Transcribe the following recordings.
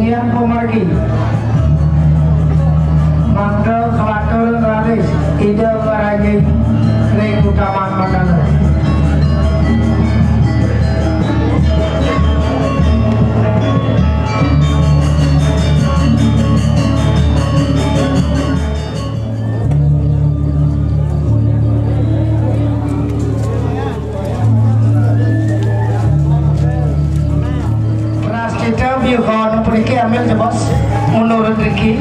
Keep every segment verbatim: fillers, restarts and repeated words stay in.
Yang pemargi mangda kelatur raris Ida ngranjing ring utaman mandala. Prastita biuhan puniki ambil jebos menurut riki.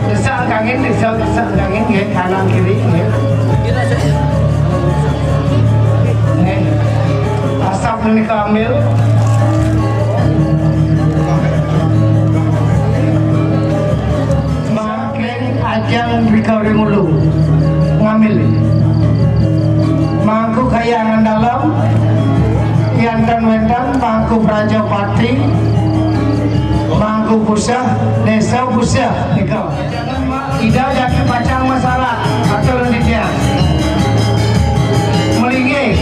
Desak kangin, desak, desak kangin, nggih, kanan kiri, nggih. Nggih. Asap menika ambil. Mangkin ajeng rika ring ulu ngambil. Mangku kayangan dalem, yanten wenten Mangku Prajapati, Mangku Puseh, Desa Puseh nika. Ida jagi pacang masalah, atur titiang. Melinggih.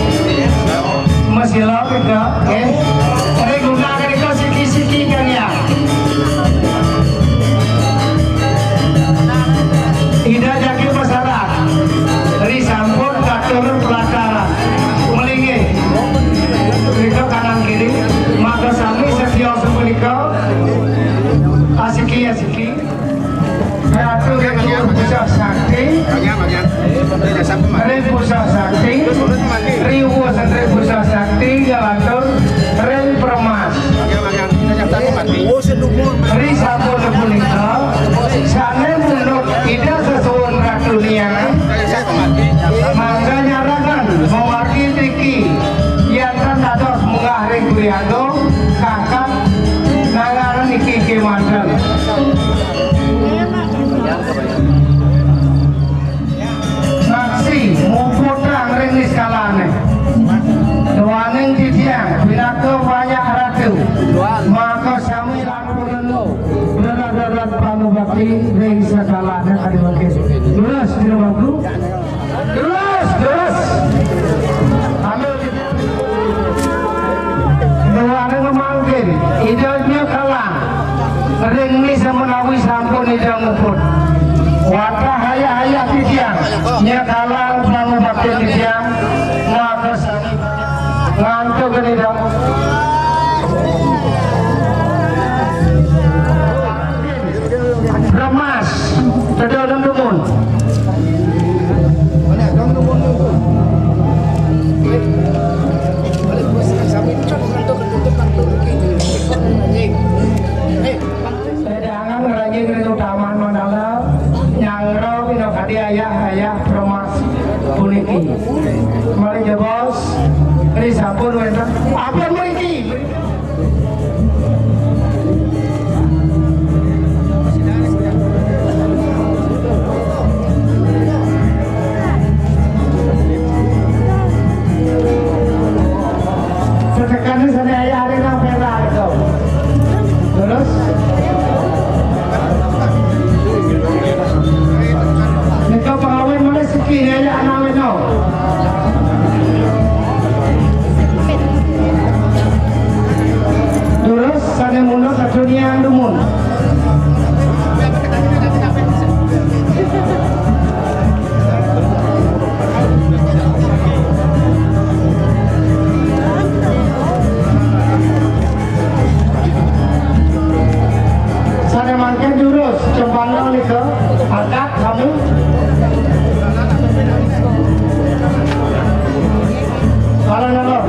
Masila nika, nggih. Ri guna nika siki-siki kan ya. Ida jagi masalah. Ri sampun katur pelataran. Melinggih. Nika kanan kiri. Maka sami setya sepunika. Asiki, asiki. Ratu Ratu Puseh Sakti. Ri Puseh Sakti. Ri Uwuh Sentri Puseh Sakti. Nglantur ring Permas. Ri sampun punika, sane mundut Ida sesuwun Ratu Niang. Mangga nyarangan mamargi niki, yanten dados munggah ring Guri Agung, kakak nanggaran niki kemanten. Naksi muputang ring niskalane. Duaning titiang pinaka wayah ratu. Maka sami lampun rereh-rereh pangubakti ring sekalane kadi mangkin. Terus, Jero Mangku. Terus, terus. Ambil Duaning mangkin, Ida nyekalang. Ring nisa menawi sampun Ida nguput. Watah ayah-ayah titiang, nyekalang pangubakti titiang, maka sami ngantuk Ida. Remas, tedalem dumun. Wedangan ngrajin ring utaman mandala, nyanggra pinakadi ayah-ayah remas puniki. Malih jebos, ri sampun wenten. Apa mriki? Setekane sane ayah ari nang perak itu. Terus? Nika pengawin mulai siki ya, ya, anak wino. Terus sane mundut Ratu Niang dumun. Sane mangkin durus, cempangno nika, angkat kamu. Kalau nolong.